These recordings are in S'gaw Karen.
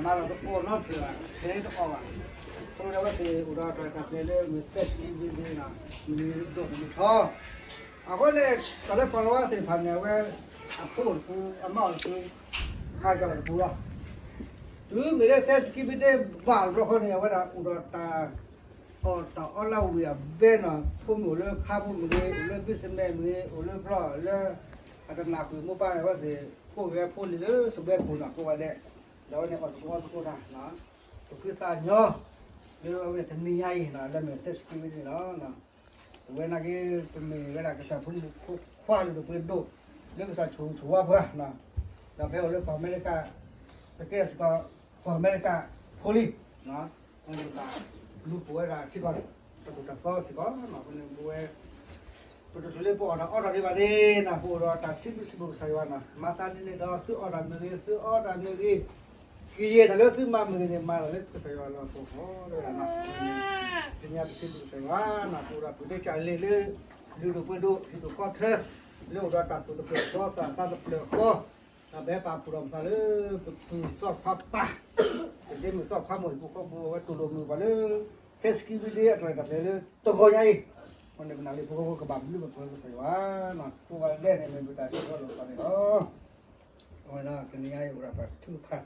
မၤလီၤတအိၣ်နီတဖျၢၣ်ဘၣ်, ထဲတအိၣ်ဘၣ်. အဃိန့ၣ် အဝဲသ့ၣ်အိၣ်ဒီးတၢ်ရဲၣ်တၢ်ကျဲၤလၢမ့ၢ် Thanksgiving န့ၣ် မ့ၢ်ဒိၣ်မ့ၢ်ထီ. အဃိန့ၣ် တၢ်လၢပှၤလီၤဝဲသ့ၣ်တဖၣ်န့ၣ် အဝဲ အဖိအိၣ်တပူၤ အမါအိၣ်တပူၤ အါယၤအိၣ်တပူၤလီၤ. တုၤမ့ၢ်လၢ Thanksgiving Day ဘၣ်တဘျီဃီန့ၣ် အဝဲဒၣ်အိၣ်ဒီးတၢ် အီၣ်တၢ်အီလၢဝံၤအဘဲနီၤ, ဖိမုၣ်အိၣ်လၢခါဖိမ့ၢ်ဂ့ၤ, အိၣ်လၢ basement မ့ၢ်ဂ့ၤ, အိၣ်လၢဖျီၣ်လၢ အတနၢ်ဃုာ်မိၢ်ပၢ်န့ၣ် အဝဲသ့ၣ်ကိးဂဲၤဖိလံၤလၢစပွဲခိၣ်နီၤ ကိးဂၤဒဲး, ဒီးအဝဲန့ၣ်အီၣ်သကိးအီသကိးတၢ် သူၣ်ဖှံသးညီ လၢအဝဲတနံၤညါအံၤနီၤ လၢမ့ၢ် Thanksgiving န့ၣ်လီၤ. အဝဲနာ်က့ ပမ့ၢ်ဝဲဒၣ်ကစၢ်ဖိမုၣ်ဖိခွါလၢဒိၣ်ပှ့ၤဒိၣ် လၢကစၢ်ဆိၣ်ဂ့ၤဆိၣ်ဝါပှၤ ဒီးဖဲအိၣ်လၢကီၢ်အမဲရကၤ ပကဲစ့ၢ်ကီး ကီၢ်အမဲရကၤဖိလံ ဘၣ်လူၤပိာ်ဝဲဒၣ်ထံကီၢ် တၢ်သိၣ်တၢ်သီစ့ၢ်ကီး အဃိန့ၣ် ပဝဲ ပတချုးလၢပအီၣ်တၢ်အီတၢ်ဒံးဘၣ်န့ၣ် ပအိၣ်ဒီးတၢ်စံးဘျုးစံးဖှိၣ်ကစၢ်ယွၤနီၤ, မၤသးဒ်န့ၣ်ဒီး သုအီၣ်တၢ်မ့ၢ်ဂ့ၤ, သုအီတၢ်မ့ၢ်ဂ့ၤ, ကယဲၢ်တၢ်လၢသုမၤမ့ၢ်ဂ့ၤန့ၣ် မၤလီၤလၢကစၢ်ယွၤလီၤပှီၢ်လီၤ. တနံၤညါပစံးဘျုးကစၢ်ယွၤနီၤ, ပအိၣ်ဒီးပဒ့ကၢ်လံၤလၢ ဒုးဒိၣ်ပှ့ၤဒိၣ် ဟံၣ်ဒိၣ်ဃီထၢ လၢအိၣ်ဒီးတၢ်သူၣ်တဖျၢၣ်ဃီ သးသးတဖျၢၣ်ဃီ တၢ်ဘဲပာ်ဖှိၣ်ဒီးမသးလၢ ပသူၣ်သီၣ်ခွါပၢ် ပဒ့မုၣ်သီၣ်ခွါမိၢ်ဟံၣ်ဖိဃီဖိ အဝဲတူၢ်လိာ်မုာ်ပှၤလၢ Thanksgiving Day အတၢ်ရဲၣ်တၢ်ကျဲၤလၢတဂီၤညါအံၤ, အဃိန့ၣ် ပနာ်လံဖိဃီဖိကဘၣ်မနုၤပှၤကစၢ်ယွၤနီၤ, ကိးဂၤဒဲးန့ၣ် မ့ၢ်ပတၢ်စံးထီၣ်လိာ်သးန့ၣ်လီၤ. အဝဲဒၣ်တနံၤညါအံၤ အိၣ်ဒီးပှၤထုကဖၣ်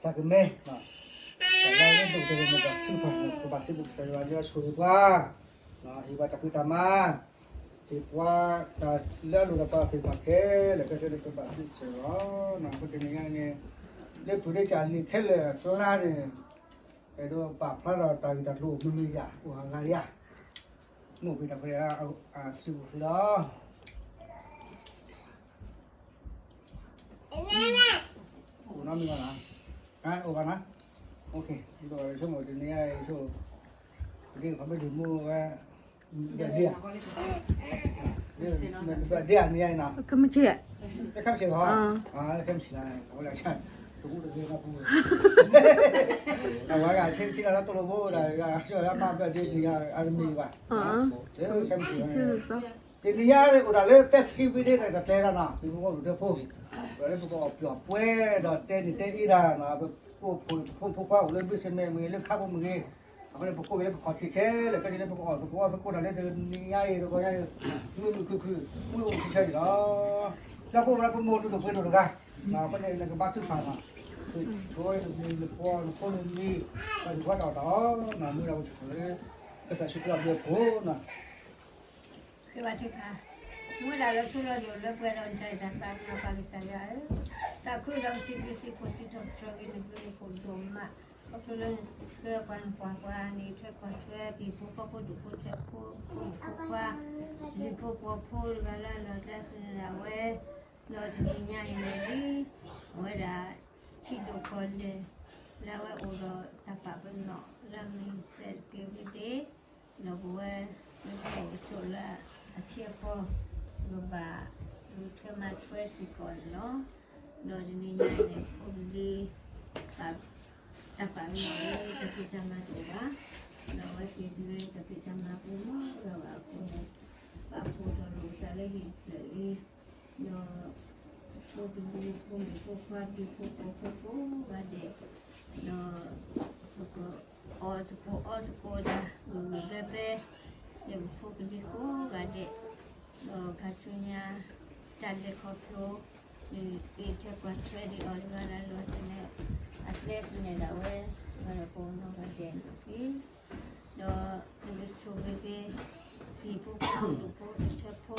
သးကမဲ တၢ်လၢအဒိၣ်ကတၢၢ်န့ၣ် ပှၤထုကဖၣ်န့ၣ် ပဘၣ်စံးဘျုးကစၢ်ယွၤ လၢအဆိၣ်ဂ့ၤပှၤ, ဟ့ၣ်ပှၤတၢ်ဖံးတၢ်မၤ, ဟ့ၣ်ပှၤတၢ်လၢအလိၣ်ဒီးပှၤသ့ၣ်တဖၣ်ခဲလၢာ်ခဲဆ့န့ၣ် ပဘၣ်စံးဘျုးကစၢ်ယွၤလီၤ. အဃိတနံၤညါန့ၣ် လၢပဒ့ကၢ်လံၤခဲလၢာ်အကျါန့ၣ် အဲၣ်ဒိးပာ်ဖျါထီၣ်တၢ်ဂ့ၢ်တၢ်ကျိၤမုာ်မုာ်ယၤ အိၣ်ဟးဂၤယၤ, မိၢ်ပှ့ၤတၢ်ဖဲအစုပူၤသ့လီၤ. အိၣ်နီတမံၤဘၣ်နီၤ, အိၣ်ဘၣ်နီၤ, ဒီးဆိကမိၣ်တနံၤညါအံၤဆိ ပဒ့ခီဘ့ၣ်ဒုးမူဝဲ ဒ် ဒ်အနံၤညါအံၤနီၤ, ခဲမုၢ်ဆ့ၣ်, ခဲမုၢ်ဆ့ၣ်လီၤ, ခဲမုၢ်ဆ့ၣ်လီၤ, တမူတဂ့ၤနီၤပူၤ, အဝဲဂၤဆ့ဆ့လီၤလၢတလိၣ်ဘိဒၣ် ဆ့လီၤလၢမၤဘၢၣ်ဒ့တနံၤညါအတမံၤဘၣ်, ခဲမုၢ်ဆ့ၣ် တနံၤညါအိၣ်တၢ်လၢ Thanksgiving Day တၢ်တဲတၢ်နီၤ ပဖိမုၣ်ဖိ ဒီးလၢပကအီၣ်ပျီၣ်ပှဲၤဒီးတဲန့ၣ်တဲအ့ၣ်တၢ်နီၤ ပကိးဖိမုၣ်ဖိခွါအိၣ်လၢ basement မ့ၢ်ဂ့ၤ လၢခါဖိမ့ၢ်ဂ့ၤ, အဃိန့ၣ် ပကိးက့ၤလၢပခီၣ်ထံးခဲလၢာ် ခဲက့ၤလၢပကအီၣ်သကိးအီသကိးတၢ်လၢတနံၤညါအံၤ တဂီၤညါအံၤ မုာ်မုာ်ခုၣ်ခုၣ် မုာ်အိၣ်ဆံဆၢန့ၣ်လီၤ. ဒီးပအိၣ်ဒီးပမိၢ်ဒိၣ်ဒိၣ်ပှ့ၤဒိၣ်တဂၤ, အဃိန့ၣ် နကဘါထုကဖၣ်နီၤ, ဆိနမံၤနပှၤနဖိနမံၤ, ဒီးနဖိနမံၤ, ဒီးနဝဲဒၣ်အိၣ်တၢ်အီၣ်နီၤ မ့ၢ်ဒၣ်ပဆိၣ်လၢ ကစၢ်ယ့ၣ်ၡူးခရံာ်အဘျုးအဖှိၣ်နီၤ ဃ့ဘါထုကဖၣ်, မူဒါလၢထူလၢယိာ်လၢပှဲၤဒီးတၢ်အဲၣ်တၢ်သး ပၢ်ကစၢ်ယွၤဧၢ, တၢ်ခုဒီးပစံးဘျုးစံးဖှိၣ်စံးထီၣ်ပတြၢၤက့ၤနဘျုးနဖှိၣ်ဒိၣ်မး, ခီဖျိလၢနဆှၢပှၤနကွၢ်ပှၤ နအံးထွဲကွၢ်ထွဲ ဟံၣ်ဖိဃီဖိဒိၣ်ဖိထၢဖိ ဖိမုၣ်ဖိခွါ လံၤဖိပှီၤဖိတဂၤလၢအလီၤတၢ်သနၢၣ်ဒၣ်ဝဲ, ဒီးတနံၤညါအံၤန့ၣ်လံ, အဝဲဒၣ် ထံၣ်ဒိၣ်ကီၢ်လဲၢ် လၢအဝဲအိၣ်ဒီးတၢ်ပာ်ပနီၣ်လၢအမ့ၢ် Thanksgiving Day ဒီးပဝဲ လၢပအိၣ်ကဆိးလၢအထံအကီၢ် ပကဘၣ်လူၤထွဲမၤထွဲစ့ၢ်ကီးန့ၣ်လီၤ. ဒီးတနံၤညါအံၤန့ၣ် ဖိလံၤ တၢ်ပာ်ပနီၣ်လၢတၢ်ဖံးတၢ်မၤတအိၣ်ဘၣ်, ဒီးအဝဲသ့ၣ်တလၢတၢ်ဖံးတၢ်မၤပူၤလီၤ. ဒီးအဃိန့ၣ် ပာ်ဖှိၣ်ထီၣ်လိာ်ပသးလၢဟံၣ်တဖျၢၣ်အံၤ ဒီး ဖိပလံၤဖိမုၣ်ဖိခွါ လံၤဖိပှီၤဖိကိးဂၤဒဲး, ဒီး ပကအီသကိးအီသကိးတၢ် ဂုၤဂုၤဘဲဘဲ, ဒီးပဖိပလံၤကိးဂၤဒဲး, ဒီးခါဆူညါ တၢ်လဲၤခီဖျိ ဒ်အံးထွဲကွၢ်ထွဲဒ်အီၤလၢယွၤလၢအလီၤသနၢၣ် အကျဲသနၢၣ်ဒၣ်ဝဲ ယွၤဒီးကိးနီၢ်ဂၤဒဲးန့ၣ်တက့ၢ်. ဒီးနကဆိၣ်ဂ့ၤက့ၤ ဟံၣ်ဖိဃီဖိဒိၣ်ဖိထၢဖိ ဒိၣ်ဖိထၢဖိ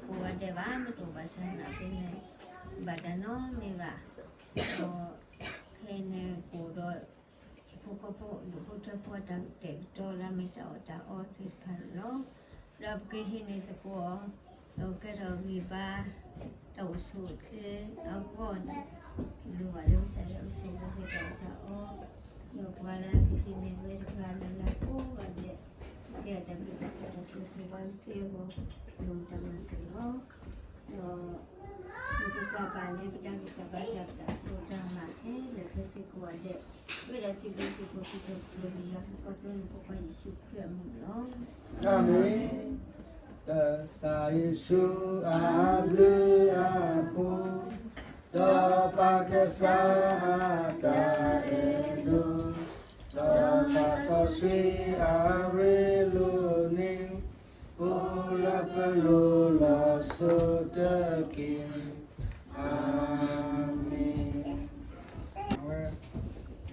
ကိးဂၤဒဲးဘၣ်, မ့ၢ်တအိၣ်ဘၣ်ဆၣ်သနာ်က့န့ၣ် ဘၣ်တၢ်နီတမံၤဘၣ်. ဒီးဖဲန့ၣ်ကအိၣ်ဒီး ဟံၣ်ဖိဃီဖိဒိၣ်ဖိထၢဖိအတၢ်ကတဲာ်ကတီၤလၢအမ့ၢ်တၢ်အီၣ်တၢ်အီသ့ၣ်တဖၣ်န့ၣ်လီၤ. ဒီးပကဟံးန့ၢ်သကိးအီၤ ဒီးကဲထီၣ်ဂံၢ်ဘါ တၢ်အိၣ်ဆူၣ်အိၣ်ချ့အဂီၢ်န့ၣ် လိၣ်ဘၣ်လၢကစၢ်ယွၤကဆိၣ်ဂ့ၤက့ၤတၢ်အီၣ်တၢ်အီ, ဒီးပှၤလၢကဟံးန့ၢ်ဝဲတဂၤလၢ်လၢ်ကိးဂၤဒဲး ကဲတၢ်ဘျုးတၢ်ဖှိၣ်တၢ်ဆိၣ်ဂ့ၤဆိၣ်ဝါကသ့အဂီၢ် လိၣ်တၢ်မၤစၢၤလီၤ. ဒီး ပကကွၢ်ပာ်လၢပတၢ်ဂံၢ်စၢ်ဘါစၢ် ပတၢ်ဖှိၣ်တၢ်မၤခဲလၢာ်ခဲဆ့ကိးဂၤဒဲး, ဝဲဒၣ်စံးဘျုးစံးဖှိၣ်စံးထီၣ်ပတြၢၤက့ၤယွၤကစၢ်ခီဖျိနဖိခွါယ့ၣ်ၡူးခရံာ်အမံၤလီၤ. အၤမ့ၣ်. ကစၢ်ယ့ၣ်ၡူးအဘျုးအဖှိၣ် ဒီးပၢ်ကစၢ်အတၢ်အဲၣ်ဒိၣ်, ဒီးပၢ်စီဆှံအရ့လိာ်န့ၣ်, အိၣ်လၢပလိၤလီၤစိၤတက့ၢ်. အၤမ့ၣ်. အဝဲ,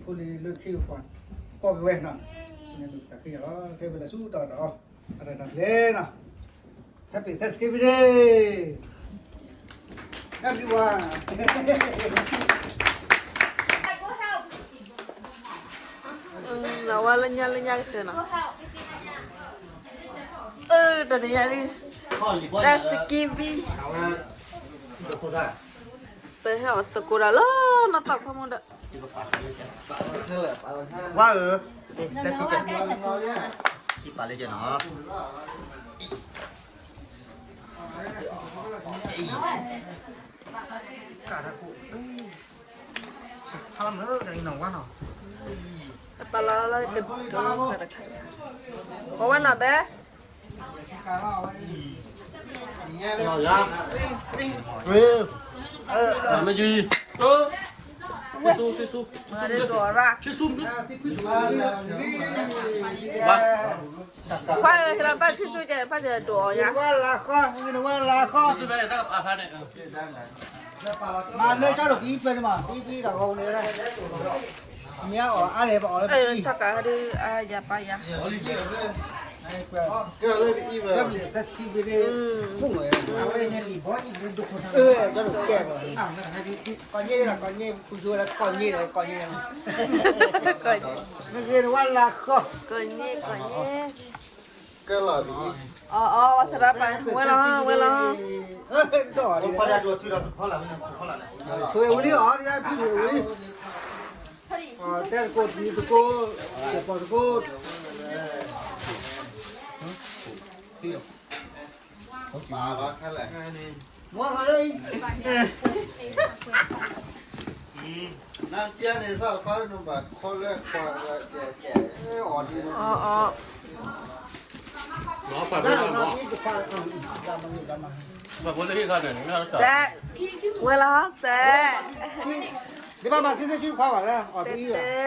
အိၣ်လံလၢခံကပၤ, ကီၢ်ကဝဲနီၤ, တၢ်ခံဂၤလီၤ, ခဲပလဲၤဆူတၢ်အီၣ်တၢ်အီ, အတၢ်တၢ်ကျဲနီၤ. Happy Thanksgiving Day, everyone. လီၤဝဲလၢညါလၢညါကတၢၢ်နီၤ, အၢ တနံၤညါလံ, Thanksgiving, ပဟဲအီၣ်သကိးတၢ်လၢနီၢ်သီၣ်ဖးမူဒီး, ဝါဧၢ, ပာ်လၢကနီၤ, ကၢ်တၢ်ကိၣ်, စူးဖးလီၤမ့ၢ်တၢ်အံၤနီၤဝါနီၤ, ပာ်လီၤလၢက, ပဝဲနီၤဘဲ မ့ၢ်ယံၤ, ဆ့ဆူ, ဆ့ဆူ, ဆ့ဆူ, ဆ့ဆူ, ဝါ, ခွါအၢ ကလီၤဘၣ်ဆ့ဆူကဲ ဖးဒိၣ်အီၤယါ, ဝဲလၢဃီ, ဝဲလၢဃီ, မၤလၢကၢ်ဒိၣ်ပံပၢၢ်န့ၣ်မး ပံပံတၢ်ဂီၤပူၤန့ၣ်, အမ့ၢ်အီၣ်အါလဲၣ် ပအီၣ်လၢပံ, ကၢ်လၢပံ, ကၢ်လၢပံ, အဝဲန့ၣ်လံၤဘီန့ၣ် ဒိၣ်ခိၣ်ထီၣ်, ကၢ်ဒိၣ်ကဲ, ကီၢ်ညဲဒီးကီၢ်ညဲ, ပူၤယိၤဒီးကီၢ်ညဲဒီးကီၢ်ညဲ, နဂ့ၤနဝဲလၢဃီ, ကီၢ်ညဲ, ကီၢ်ညဲ, ကၢ်လီၤပံ, အီၤအီၤ ဝဲစရပၤ, ဝဲလီၤ, ဝဲလီၤ, ဒီး, ဆွေဝံၤလံအီၤ, ဆွေဝံၤလံ, တဲသကိး တံၤသကိး, သကိးသကိး, မ့ၢ်လၢအံၤ, နမ်ကန့ၣ် စးဖးနဘၣ်ခီလၢ, အီၤဒ်, အီၤအီၤ, ပှၤဖိလၢဟံၣ်ခါန့ၣ်, စဲး, ဝဲလီၤစဲး, ဒ်ဘၣ်မၤသံသ့ၣ်ဆူတခွါဘၣ်လၢ, အီၤတအံၤ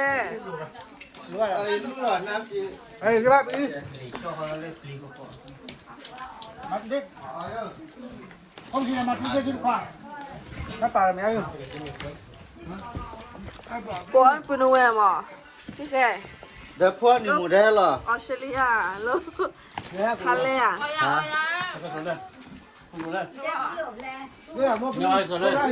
ဘၣ်, တဲတဲ, ဒ်ဘၣ်ပအံၤ, မၤသံသ့ၣ်ဆူတခွါ, တၢ်ပာ်လီၤမ့ၢ်, ကိးအီၤပုၢ်နဝဲၢ်မး, ကဲ, ဒီးဖိနံၤမူၤဒဲလီၤ, Australia, လၢ, ဖးလဲၢ်ဧါ, လၢတၢ်ကွၢ်မိၢ်ဝဲလီၤဟီ, ဝံ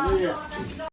ၤလံ